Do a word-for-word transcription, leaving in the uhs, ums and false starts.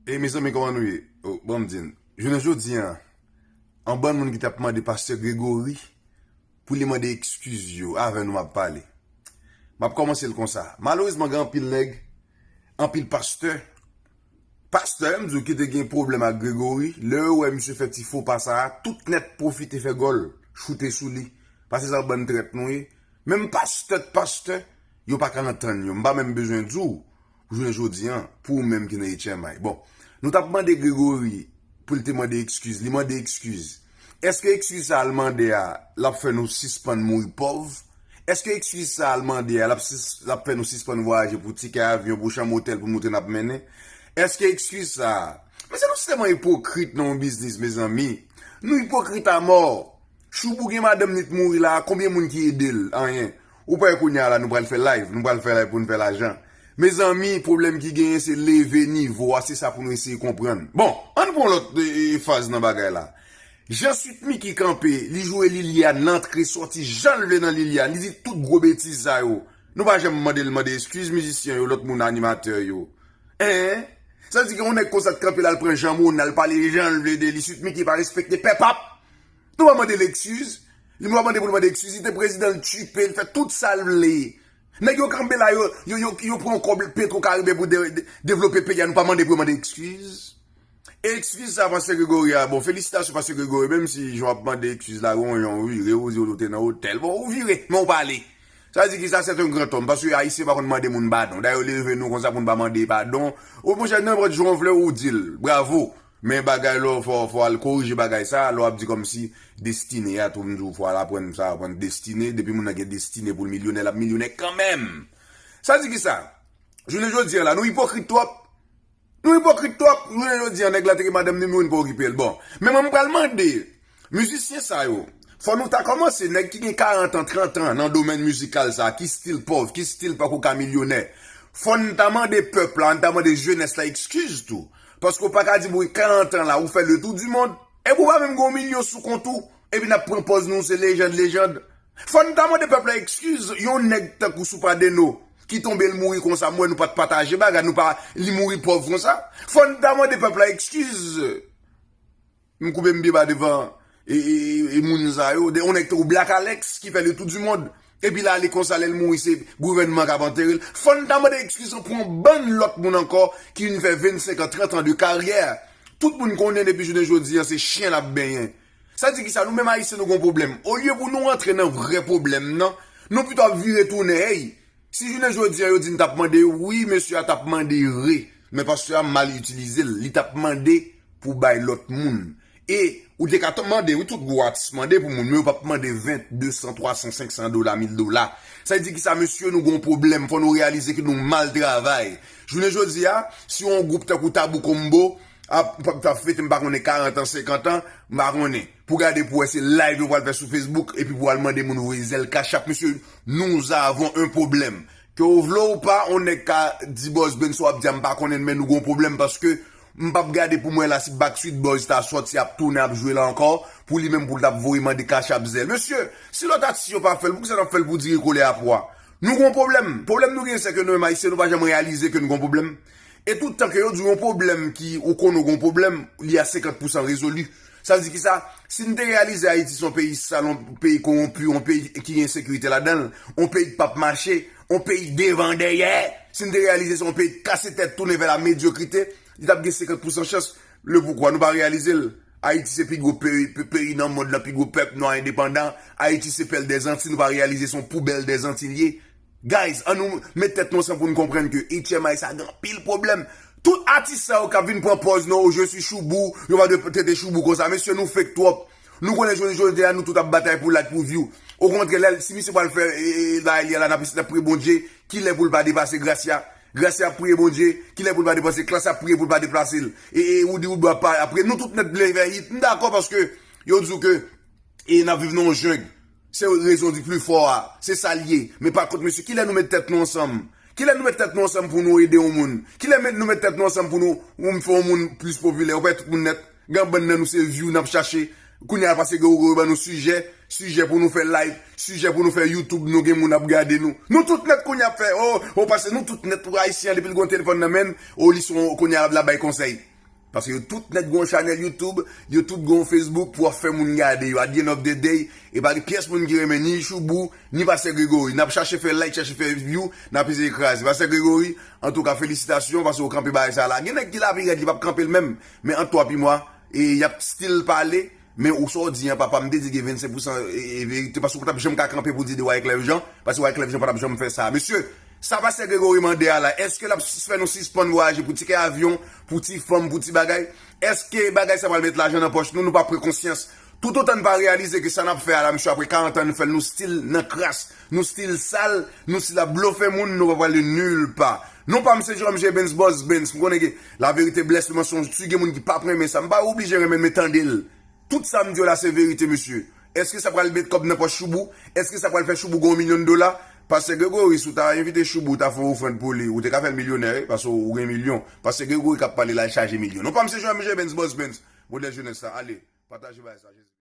E mezanmi, kòman nou ye? Oh, bon, m di n, jounen jodi a, yon bann moun ki t ap mande pastè Gregory pou li mande ekskiz yo, avè nou m ap pale. M ap kòmanse l konsa. Malerezman, gen anpil nèg, anpil pastè, pastè, m di w, ki te gen pwoblèm ak Gregory, lè yo wè misye fè ti fo pa sa a, tout nèt pwofite fè gòl, choute sou li. Paske se yon bann trèt nou ye. Menm pastè, pastè, yo pa ka antann yo. M pa menm bezwen di w, jounen jodi a, pou ou menm ki nan H M I. Bon, nou t ap mande Gregory pou l te mande ekskiz. Li mande ekskiz. Èske ekskiz sa a l mande a, l ap fè nou sispann mouri pòv? Èske ekskiz sa a l mande a, l ap sis-, l ap fè nou sispann vwayaje pou tikè avyon, pou chanm otèl, pou moute n ap mennen? Èske ekskiz sa a, men se nou tèlman ipokrit nan yon biznis, mezanmi. Nou ipokrit amò. Choubou gen madanm li t mouri la, konbyen moun ki ede l? Anyen. Ou pa wè kounye a la, nou pral fè live, nou pral fè live pou n fè lajan. Mezanmi, pwoblèm ki genyen se leve nivo a, se sa pou nou eseye konprann. Bon, ann pran lòt e, e, faz nan bagay la. Jan Sweet Micky kanpe, li joure Liliane, l antre sòti jan l vle nan Liliane, li di tout gwo betiz sa yo. Nou pa janm mande l mande eskiz, mizisyen yo, lòt moun, animatè yo. Hein? Sa vle di gen yon nèg konsa t kanpe la, l pran Jan Mona, l pale jan l vle de li, Sweet Micky pa respekte pèp ap. Nou pa mande l eskiz. Li pa mande pou l mande eskiz. Li te prezidan, l tchipe, l fè tout sa l vle. Nèg yo kanpe la, yo, yo, yo, yo pran kòb Petro Karibe pou de, de, devlope peyi a. Nou pa mande pou yo mande eskiz. Eskiz sa, pastè Gregory a. Bon, felisitasyon, pastè Gregory. Menm si jan w ap mande eskiz la, yon jan w vire, ou di w te nan otèl. Bon, ou vire, men ou pa ale. Sa di ki sa, c'est un grand homme. Paske Ayisyen pa konn mande moun padon. Dayè, yo leve nou konsa pou n pa mande padon. O, monchè, nenpòt jan w vle, ou di l. Bravo. Men bagay lò, fò, fò al korije bagay sa, lò ap di kòmsi destine a, tou m di w fò al aprann sa, aprann destine, depi moun nan gen destine pou l milyonè, l ap milyonè kanmenm. Sa di ki sa? Jounen jodi a la, nou ipokrit twòp. Nou ipokrit twòp, jounen jodi a, nèg la te gen madanm ni moun pa okipe l. Bon, men mwen m pral mande, mizisyen sa yo, fò nou ta kòmanse, nèg ki gen karant an, trant an nan domèn mizikal sa, ki still pòv, ki still pako ka milyonè. Fò n ta mande pèp la, n ta mande jenès la eskiz tou. Paske w pa ka di m wi karant an la, ou fè le tour du monde. Epi w pa menm gen yon milyon sou kont ou. Epi n ap pran pòz nou se lejand, lejand. Fò n ta mande pèp la eskiz, yon nèg tankou Soupradeno, ki tonbe l mouri konsa, m wè nou pa t pataje bagay, nou pa, li mouri pòv konsa. Fò n ta mande pèp la eskiz. M koupe m pye ba devan e, e, e, e moun sa yo. De, yon nèg tankou Black Alex ki fè le tour du monde. Epi l ale konsa, lè l mouri, se gouvènman k ap antere l. Fò n ta mande eskiz pou yon bann lòt moun ankò ki vin fè vennsenk an, trant an de karyè. Tout moun konnen depi jounen jodi a, se chen l ap benyen. Sa di ki sa? Nou menm Ayisyen, nou gon pwoblèm. Olye pou nou rantre nan vrè pwoblèm nan, nou pito ap vire tounen, hey, si jounen jodi a yo di n t ap mande, wi, mesye a t ap mande re. Men pastè a mal itilize l. Li t ap mande pou bay lòt moun. E ou te ka t-, mande, wi, tout gwo atis mande pou moun, men yo p ap mande ven, de san, twa san, senk san dola, mil dola. Sa di ki sa, mesye, nou gon pwoblèm. Fò nou reyalize ke nou mal travay. Jounen jodi a, si yon gwoup tankou Tabou Combo ap, ap, ap fete, m pa konnen, karant an, senkant an, m pa konnen. Pou gade pou wè se live yo pral fè sou Facebook, epi pou al mande moun voye zèl Cash App, mesye, nous avons un problème. Ke w vle w pa, on nèg ka di Bòs Ben sa w ap di a, m pa konnen, men nou gon pwoblèm, paske m p ap gade pou m wè la si Backstreet Boys ta sòti, ap tounen, ap jwe la ankò, pou li menm pou l t ap voye mande Cash App zèl. Mesye, si lòt atis yo pa fè l, poukisa n ap fè l pou diri kole a pwa? Nou gon pwoblèm. Pwoblèm nou gen, se ke nou menm Ayisyen, nou pa janm reyalize ke nou gon pwoblèm. E tout tan ke yo di w yon pwoblèm ki, ou konnen w gon pwoblèm, li a senkant pousan rezoli. Sa vle di ki sa? Si n te reyalize Ayiti se yon peyi sal, yon peyi kowonpi, yon peyi ki gen ensekirite ladan l, yon peyi k p ap mache, yon peyi devan dèyè, si n te reyalize se yon peyi k kase tèt tounen vè la medyokrite, li t ap gen senkant pousan chans. Le poukwa nou pa reyalize l? Ayiti se pi gwo peyi, pe-, peyi nan mond lan, pi gwo pèp nwa endepandan. Ayiti se pèl dèzanti, nou pa reyalize se yon poubèl dèzanti l ye. Guys, ann nou met tèt nou ansanm pou n konprann ke H M I sa gen anpil pwoblèm. Tout atis sa yo k ap vin pran pòz non, je suis Choubou, yo pa dwe trete Choubou konsa. Mesye, nou fake twòp. Nou konnen jodi, jodi a, nou tout ap batay pou like, pou view. Okontrè, lè, si misye pral fè, e, e, bagay li a la, n ap, n ap priye Bondye, kilè pou l pa depase Gracia? Gracia ap priye Bondye, kilè pou l pa depase, Klass ap priye pou l pa deplase l. E, e, Roody Roodboy ap, ap priye. Nou tout nèt vle fè hit. M dakò paske yo di w ke, e, n ap viv nan yon jeng. Se raison du plus fort a. Se sa l ye. Men pa kont, mesye, kilè nou met tèt nou ansanm? Kilè nou met tèt nou ansanm pou nou ede yon moun? Kilè met, nou met tèt nou ansanm pou nou, pou nou fè yon moun plis popilè? Ou pa wè tout moun nèt. Gen bann nan nou se view n ap chache. Kounye a pase gen ou ban nou sijè, sijè pou nou fè live, sijè pou nou fè YouTube, nou gen moun ap gade nou. Nou tout nèt kounye a ap fè, oh, oh, pase nou tout nèt pou Ayisyen an depi l gen yon telefòn nan men l, oh, li se yon kounye a l ap la bay konsèy. Paske yo tout nèt gon chanèl YouTube, yo tout gon Facebook pou ap fè moun gade yo. At the end of the day, e pa gen pyès moun ki renmen ni Choubou, ni Pastè Gregory. N ap chache fè like, chache fè view, n ap eseye kraze. Pastè Gregory, antouka, felisitasyon, paske ou kanpe bagay sa la. Gen nèg ki la pi rèd, li p ap kanpe l menm. Men ant twa pi mwa, e y ap still pale. Men ou sa w di an, papa, m te di gen vennsenk pousan e, e verite, paske ou pa t ap janm ka kanpe pou di de Wyclef Jean, paske Wyclef Jean pa t ap janm fè sa. Mesye, sa Pastè Gregory mande a la, èske l ap sis-, fè nou sispann vwayaje pou tikè avyon, pou ti fanm, pou ti bagay? Èske bagay sa pral met lajan nan pòch nou? Nou pa pran konsyans. Toutotan n pa reyalize ke sa n ap fè a la, mesye, apre karant an, nou fè l, nou still nan kras, nou still sal, nou still ap blofe moun, nou pa prale nil pa. Non pa m se Jerome J Benz, Boss Benz, m konnen ke la verite blès, le mensonge tue, gen moun ki p ap renmen sa. M pa oblije renmen l, men tande l. Tout sa m di yo la se verite, mesye. Èske sa pral met kòb nan pòch Choubou? Èske sa pral fè Choubou gon milyon dola? Pastè Gregory, si w ta envite Choubou, w ta fè yon ofrann pou li, ou te ka fè l milyonè, wi, paske ou gen milyon. Pastè Gregory k ap pale la, l chaje milyon. Non pa m se Jerome J Benz, Boss Benz, modèl jenès la. Ale, pataje bagay sa.